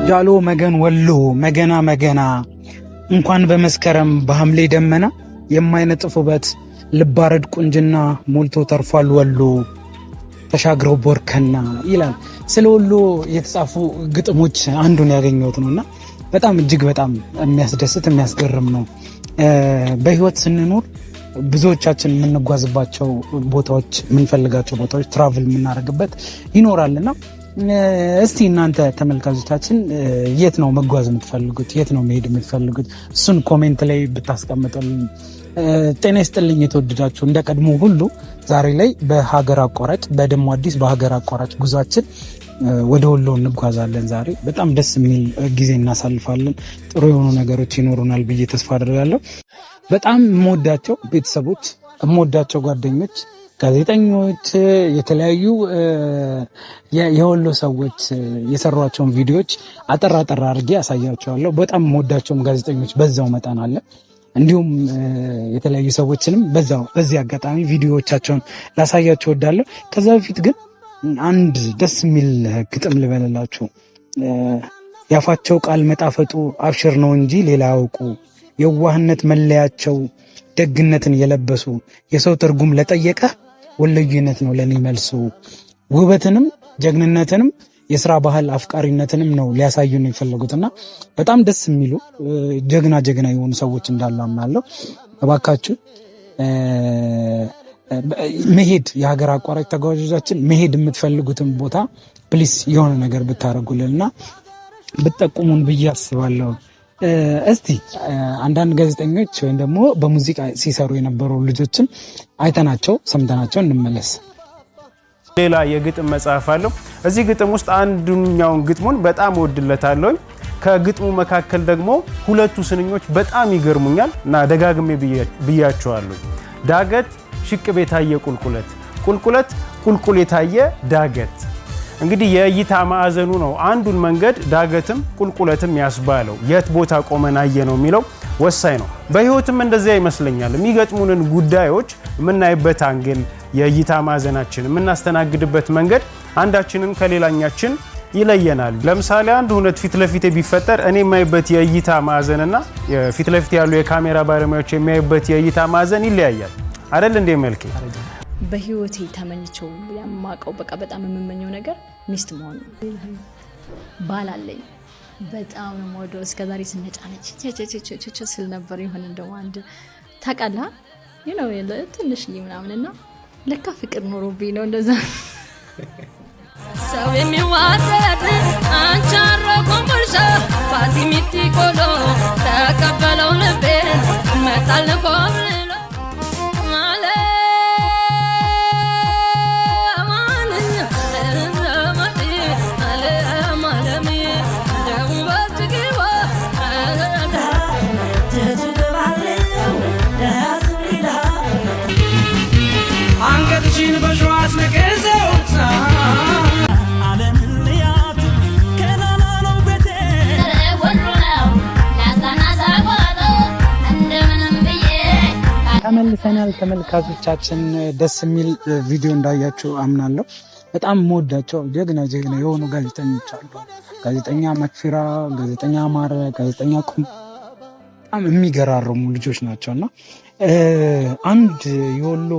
ጃሎ መገን ወሎ መገና መገና እንኳን በመስከረም በሐምሌ ደመና የማይነጥፍ ውበት ልባረድ ቁንጅና ሞልቶ ተርፏል ወሎ ተሻግረው ቦርከና ይላል። ስለ ወሎ የተጻፉ ግጥሞች አንዱን ያገኘሁት ነውና በጣም እጅግ በጣም የሚያስደስት የሚያስገርም ነው። በህይወት ስንኖር ብዙዎቻችን የምንጓዝባቸው ቦታዎች፣ የምንፈልጋቸው ቦታዎች፣ travel የምናደርግበት ይኖራልና እስቲ እናንተ ተመልካቾቻችን የት ነው መጓዝ የምትፈልጉት? የት ነው መሄድ የምትፈልጉት? እሱን comment ላይ ብታስቀምጡልን። ጤና ይስጥልኝ የተወደዳችሁ፣ እንደ ቀድሞ ሁሉ ዛሬ ላይ በሀገር አቋራጭ በደሞ አዲስ በሀገር አቋራጭ ጉዟችን ወደ ወሎ እንጓዛለን። ዛሬ በጣም ደስ የሚል ጊዜ እናሳልፋለን። ጥሩ የሆኑ ነገሮች ይኖሩናል ብዬ ተስፋ አደርጋለሁ። በጣም የምወዳቸው ቤተሰቦች፣ የምወዳቸው ጓደኞች፣ ጋዜጠኞች፣ የተለያዩ የወሎ ሰዎች የሰሯቸውን ቪዲዮዎች አጠር አጠር አድርጌ አሳያቸዋለሁ። በጣም የምወዳቸውም ጋዜጠኞች በዛው መጠን አለ። እንዲሁም የተለያዩ ሰዎችንም በዛው በዚህ አጋጣሚ ቪዲዮዎቻቸውን ላሳያቸው እወዳለሁ። ከዛ በፊት ግን አንድ ደስ የሚል ግጥም ልበልላችሁ። ያፋቸው ቃል መጣፈጡ አብሽር ነው እንጂ ሌላ አያውቁ፣ የዋህነት መለያቸው ደግነትን የለበሱ፣ የሰው ትርጉም ለጠየቀ ወሎዬነት ነው ለኔ መልሱ። ውበትንም ጀግንነትንም የስራ ባህል አፍቃሪነትንም ነው ሊያሳዩን የፈለጉት እና በጣም ደስ የሚሉ ጀግና ጀግና የሆኑ ሰዎች እንዳሉ አምናለሁ። እባካችሁ መሄድ የሀገር አቋራጭ ተጓዦቻችን መሄድ የምትፈልጉትን ቦታ please የሆነ ነገር ብታደርጉልን እና ብትጠቁሙን ብዬ አስባለሁ። እስቲ አንዳንድ ጋዜጠኞች ወይም ደግሞ በሙዚቃ ሲሰሩ የነበሩ ልጆችን አይተናቸው ሰምተናቸው እንመለስ። ሌላ የግጥም መጽሐፍ አለው። እዚህ ግጥም ውስጥ አንዱኛውን ግጥሙን በጣም እወድለታለሁ። ከግጥሙ መካከል ደግሞ ሁለቱ ስንኞች በጣም ይገርሙኛል እና ደጋግሜ ብያቸዋለሁ። ዳገት ሽቅብ የታየ ቁልቁለት፣ ቁልቁለት ቁልቁል የታየ ዳገት። እንግዲህ የእይታ ማዕዘኑ ነው አንዱን መንገድ ዳገትም ቁልቁለትም ያስባለው። የት ቦታ ቆመን አየ ነው የሚለው ወሳኝ ነው። በህይወትም እንደዚያ ይመስለኛል። የሚገጥሙንን ጉዳዮች የምናይበት angle፣ የእይታ ማዕዘናችን፣ የምናስተናግድበት መንገድ አንዳችንን ከሌላኛችን ይለየናል። ለምሳሌ አንድ ሁነት ፊት ለፊቴ ቢፈጠር እኔ የማይበት የእይታ ማዕዘንና ፊት ለፊት ያሉ የካሜራ ባለሙያዎች የሚያዩበት የእይታ ማዕዘን ይለያያል። አይደል እንዴ መልኬ? በህይወቴ ተመኝቼው የማውቀው በቃ በጣም የምመኘው ነገር ሚስት መሆን ነው። ባል አለኝ። በጣም ነው የምወደው። እስከዛሬ ስነጫነች ቸቸቸቸ ስል ነበር። የሆነ እንደው አንድ ታውቃለህ ነው ትንሽዬ ምናምን እና ለካ ፍቅር ኖሮብኝ ነው እንደዛ። ሰው የሚዋደድ አንቻሮ ኮምቦልቻ ፋቲሚቲ ቆሎ ተቀበለው ልቤን መጣል ኮብልሎ። አንገትሽን በሸዋ አስነቅዘው። ተመልሰናል ተመልካቾቻችን፣ ደስ የሚል ቪዲዮ እንዳያችሁ አምናለሁ። በጣም የምወዳቸው ጀግና ጀግና የሆኑ ጋዜጠኞች አሉ። ጋዜጠኛ መክፊራ፣ ጋዜጠኛ አማረ፣ ጋዜጠኛ ቁም በጣም የሚገራርሙ ልጆች ናቸው እና አንድ የወሎ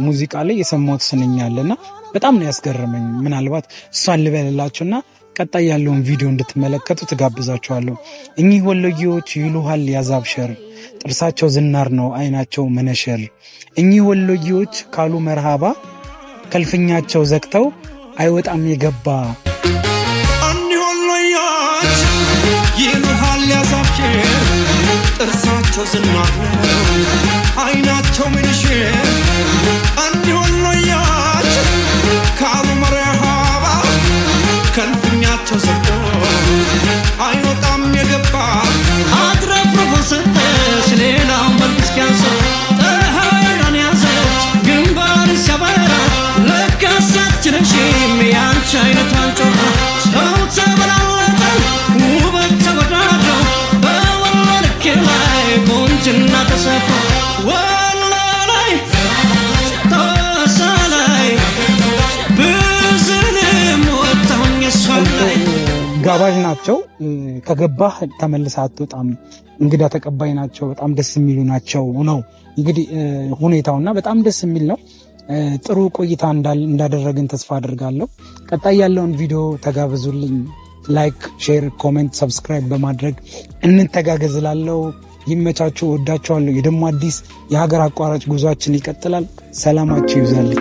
ሙዚቃ ላይ የሰማሁት ስንኝ አለና በጣም ነው ያስገረመኝ። ምናልባት እሷን ልበልላችሁና ቀጣይ ያለውን ቪዲዮ እንድትመለከቱ ትጋብዛችኋለሁ። እኚህ ወሎዬዎች ይሉሃል ያዛብሸር፣ ጥርሳቸው ዝናር ነው አይናቸው መነሸር። እኚህ ወሎዬዎች ካሉ መርሃባ፣ ከልፍኛቸው ዘግተው አይወጣም የገባ። እኒህ ወሎዮች ይሉሃል ያዛብሽር፣ ጥርሳቸው ዝናር ነው አይናቸው ምንሽር። እኒህ ወሎዮች ካሉ መርሃባ፣ ከልፍኛቸው ዘግቶ አይወጣም የገባ። አትረፍርፎ ሰጠች ሌላው መልክ እስኪያንሰው ጠረሃይራን ያዘች ግንባር ሲያበራ ለካስ አትችለሽም ያንቺ አይነቷን ጮራ። ሰው ተበላለጠ ውበት ተወዳድረው በወሎ ልኬ ላይ ቆንጅና ተሰፍሮ ወሎ ላይ ጦሳ ላይ ብዝንም ወጣሁኝ እሷ ላይ። ጋባዥ ናቸው። ናቸው። ከገባህ ተመልሰህ አትወጣም። እንግዳ ተቀባይ ናቸው። በጣም ደስ የሚሉ ናቸው ነው እንግዲህ ሁኔታውና በጣም ደስ የሚል ነው። ጥሩ ቆይታ እንዳደረግን ተስፋ አድርጋለሁ። ቀጣይ ያለውን ቪዲዮ ተጋበዙልኝ። Like፣ share፣ comment፣ subscribe በማድረግ እንተጋገዝ እላለሁ። ይመቻችሁ። ወዳችኋለሁ። የደሞ አዲስ የሀገር አቋራጭ ጉዟችን ይቀጥላል። ሰላማችሁ ይብዛልኝ።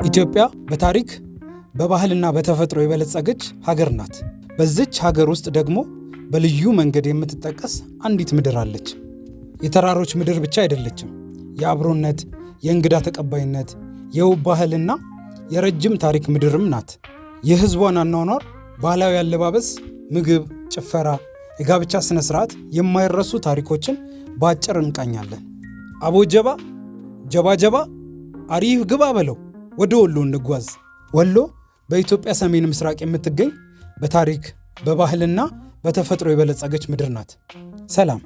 ኢትዮጵያ በታሪክ፣ በባህልና በተፈጥሮ የበለጸገች ሀገር ናት። በዚች ሀገር ውስጥ ደግሞ በልዩ መንገድ የምትጠቀስ አንዲት ምድር አለች። የተራሮች ምድር ብቻ አይደለችም። የአብሮነት፣ የእንግዳ ተቀባይነት፣ የውብ ባህልና የረጅም ታሪክ ምድርም ናት። የሕዝቧን አኗኗር፣ ባህላዊ አለባበስ፣ ምግብ፣ ጭፈራ፣ የጋብቻ ሥነ ሥርዓት፣ የማይረሱ ታሪኮችን በአጭር እንቃኛለን። አቦ ጀባ ጀባ ጀባ አሪፍ ግባ በለው፣ ወደ ወሎ እንጓዝ። ወሎ በኢትዮጵያ ሰሜን ምስራቅ የምትገኝ፣ በታሪክ፣ በባህልና በተፈጥሮ የበለጸገች ምድር ናት። ሰላም።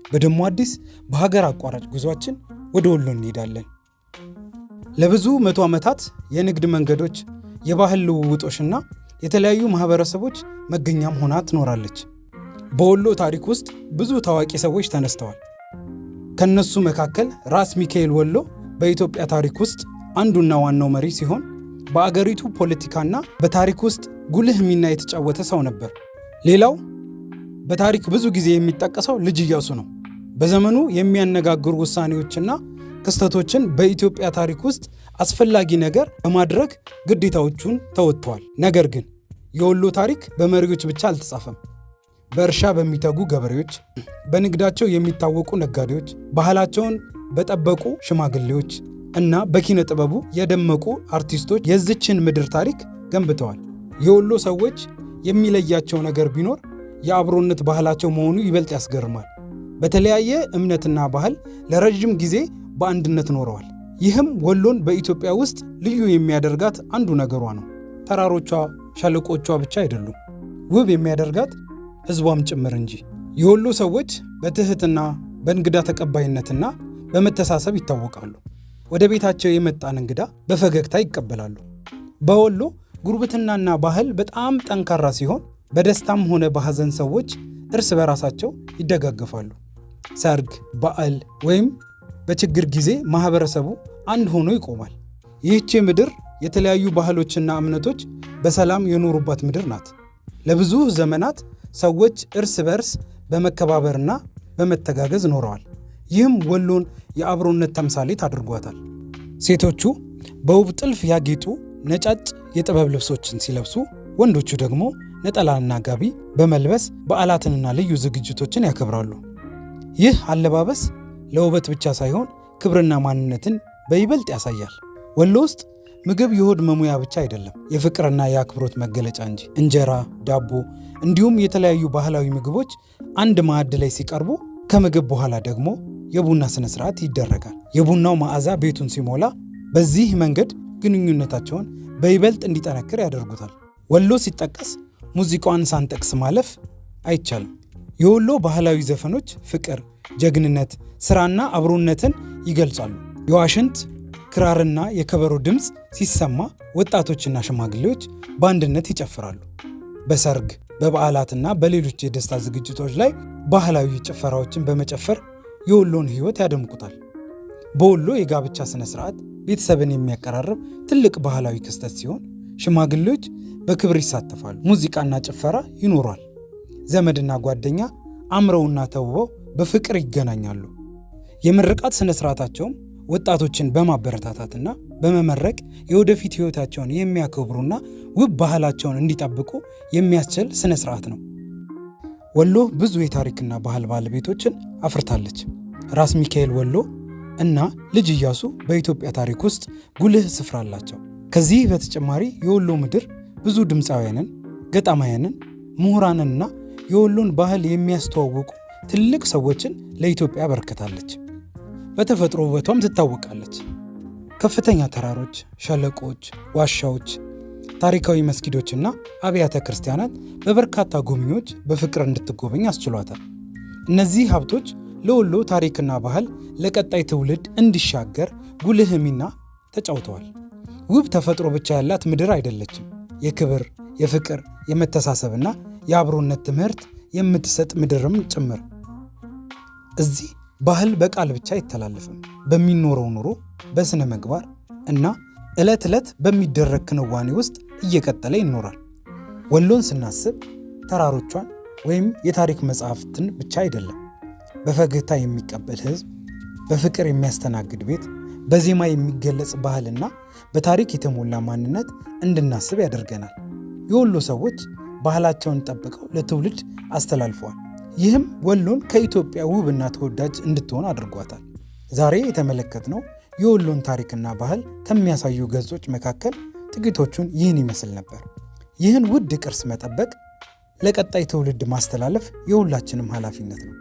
በደሞ አዲስ በሀገር አቋራጭ ጉዟችን ወደ ወሎ እንሄዳለን። ለብዙ መቶ ዓመታት የንግድ መንገዶች፣ የባህል ልውውጦችና የተለያዩ ማህበረሰቦች መገኛም ሆና ትኖራለች። በወሎ ታሪክ ውስጥ ብዙ ታዋቂ ሰዎች ተነስተዋል። ከነሱ መካከል ራስ ሚካኤል ወሎ በኢትዮጵያ ታሪክ ውስጥ አንዱና ዋናው መሪ ሲሆን በአገሪቱ ፖለቲካና በታሪክ ውስጥ ጉልህ ሚና የተጫወተ ሰው ነበር። ሌላው በታሪክ ብዙ ጊዜ የሚጠቀሰው ልጅ ኢያሱ ነው። በዘመኑ የሚያነጋግሩ ውሳኔዎችና ክስተቶችን በኢትዮጵያ ታሪክ ውስጥ አስፈላጊ ነገር በማድረግ ግዴታዎቹን ተወጥተዋል። ነገር ግን የወሎ ታሪክ በመሪዎች ብቻ አልተጻፈም። በእርሻ በሚተጉ ገበሬዎች፣ በንግዳቸው የሚታወቁ ነጋዴዎች፣ ባህላቸውን በጠበቁ ሽማግሌዎች እና በኪነ ጥበቡ የደመቁ አርቲስቶች የዚችን ምድር ታሪክ ገንብተዋል። የወሎ ሰዎች የሚለያቸው ነገር ቢኖር የአብሮነት ባህላቸው መሆኑ ይበልጥ ያስገርማል። በተለያየ እምነትና ባህል ለረዥም ጊዜ በአንድነት ኖረዋል። ይህም ወሎን በኢትዮጵያ ውስጥ ልዩ የሚያደርጋት አንዱ ነገሯ ነው። ተራሮቿ፣ ሸለቆቿ ብቻ አይደሉም፣ ውብ የሚያደርጋት ሕዝቧም ጭምር እንጂ። የወሎ ሰዎች በትህትና፣ በእንግዳ ተቀባይነትና በመተሳሰብ ይታወቃሉ። ወደ ቤታቸው የመጣን እንግዳ በፈገግታ ይቀበላሉ። በወሎ ጉርብትናና ባህል በጣም ጠንካራ ሲሆን በደስታም ሆነ በሐዘን ሰዎች እርስ በራሳቸው ይደጋገፋሉ። ሰርግ፣ በዓል ወይም በችግር ጊዜ ማህበረሰቡ አንድ ሆኖ ይቆማል። ይህቺ ምድር የተለያዩ ባህሎችና እምነቶች በሰላም የኖሩባት ምድር ናት። ለብዙ ዘመናት ሰዎች እርስ በርስ በመከባበርና በመተጋገዝ ኖረዋል። ይህም ወሎን የአብሮነት ተምሳሌት አድርጓታል። ሴቶቹ በውብ ጥልፍ ያጌጡ ነጫጭ የጥበብ ልብሶችን ሲለብሱ፣ ወንዶቹ ደግሞ ነጠላና ጋቢ በመልበስ በዓላትንና ልዩ ዝግጅቶችን ያከብራሉ። ይህ አለባበስ ለውበት ብቻ ሳይሆን ክብርና ማንነትን በይበልጥ ያሳያል። ወሎ ውስጥ ምግብ የሆድ መሙያ ብቻ አይደለም፣ የፍቅርና የአክብሮት መገለጫ እንጂ። እንጀራ፣ ዳቦ እንዲሁም የተለያዩ ባህላዊ ምግቦች አንድ ማዕድ ላይ ሲቀርቡ ከምግብ በኋላ ደግሞ የቡና ስነ ስርዓት ይደረጋል። የቡናው መዓዛ ቤቱን ሲሞላ በዚህ መንገድ ግንኙነታቸውን በይበልጥ እንዲጠነክር ያደርጉታል። ወሎ ሲጠቀስ ሙዚቃዋን ሳንጠቅስ ማለፍ አይቻልም። የወሎ ባህላዊ ዘፈኖች ፍቅር፣ ጀግንነት፣ ስራና አብሮነትን ይገልጻሉ። የዋሽንት፣ ክራርና የከበሮ ድምፅ ሲሰማ ወጣቶችና ሽማግሌዎች በአንድነት ይጨፍራሉ። በሰርግ፣ በበዓላትና በሌሎች የደስታ ዝግጅቶች ላይ ባህላዊ ጭፈራዎችን በመጨፈር የወሎን ሕይወት ያደምቁታል። በወሎ የጋብቻ ሥነ ሥርዓት ቤተሰብን የሚያቀራርብ ትልቅ ባህላዊ ክስተት ሲሆን ሽማግሌዎች በክብር ይሳተፋሉ። ሙዚቃና ጭፈራ ይኖራል። ዘመድና ጓደኛ አምረውና ተውበው በፍቅር ይገናኛሉ። የምርቃት ሥነ ሥርዓታቸውም ወጣቶችን በማበረታታትና በመመረቅ የወደፊት ሕይወታቸውን የሚያከብሩና ውብ ባህላቸውን እንዲጠብቁ የሚያስችል ሥነ ሥርዓት ነው። ወሎ ብዙ የታሪክና ባህል ባለቤቶችን አፍርታለች። ራስ ሚካኤል ወሎ እና ልጅ ኢያሱ በኢትዮጵያ ታሪክ ውስጥ ጉልህ ስፍራ አላቸው። ከዚህ በተጨማሪ የወሎ ምድር ብዙ ድምፃውያንን፣ ገጣማያንን፣ ምሁራንንና የወሎን ባህል የሚያስተዋውቁ ትልቅ ሰዎችን ለኢትዮጵያ አበርክታለች። በተፈጥሮ ውበቷም ትታወቃለች። ከፍተኛ ተራሮች፣ ሸለቆች፣ ዋሻዎች፣ ታሪካዊ መስጊዶችና አብያተ ክርስቲያናት በበርካታ ጎብኚዎች በፍቅር እንድትጎበኝ አስችሏታል። እነዚህ ሀብቶች ለወሎ ታሪክና ባህል ለቀጣይ ትውልድ እንዲሻገር ጉልህ ሚና ተጫውተዋል። ውብ ተፈጥሮ ብቻ ያላት ምድር አይደለችም። የክብር፣ የፍቅር፣ የመተሳሰብና የአብሮነት ትምህርት የምትሰጥ ምድርም ጭምር። እዚህ ባህል በቃል ብቻ አይተላለፍም። በሚኖረው ኑሮ፣ በስነ ምግባር እና ዕለት ዕለት በሚደረግ ክንዋኔ ውስጥ እየቀጠለ ይኖራል። ወሎን ስናስብ ተራሮቿን ወይም የታሪክ መጽሐፍትን ብቻ አይደለም። በፈገግታ የሚቀበል ሕዝብ፣ በፍቅር የሚያስተናግድ ቤት፣ በዜማ የሚገለጽ ባህልና በታሪክ የተሞላ ማንነት እንድናስብ ያደርገናል። የወሎ ሰዎች ባህላቸውን ጠብቀው ለትውልድ አስተላልፈዋል። ይህም ወሎን ከኢትዮጵያ ውብና ተወዳጅ እንድትሆን አድርጓታል። ዛሬ የተመለከትነው የወሎን ታሪክና ባህል ከሚያሳዩ ገጾች መካከል ጥቂቶቹን ይህን ይመስል ነበር። ይህን ውድ ቅርስ መጠበቅ፣ ለቀጣይ ትውልድ ማስተላለፍ የሁላችንም ኃላፊነት ነው።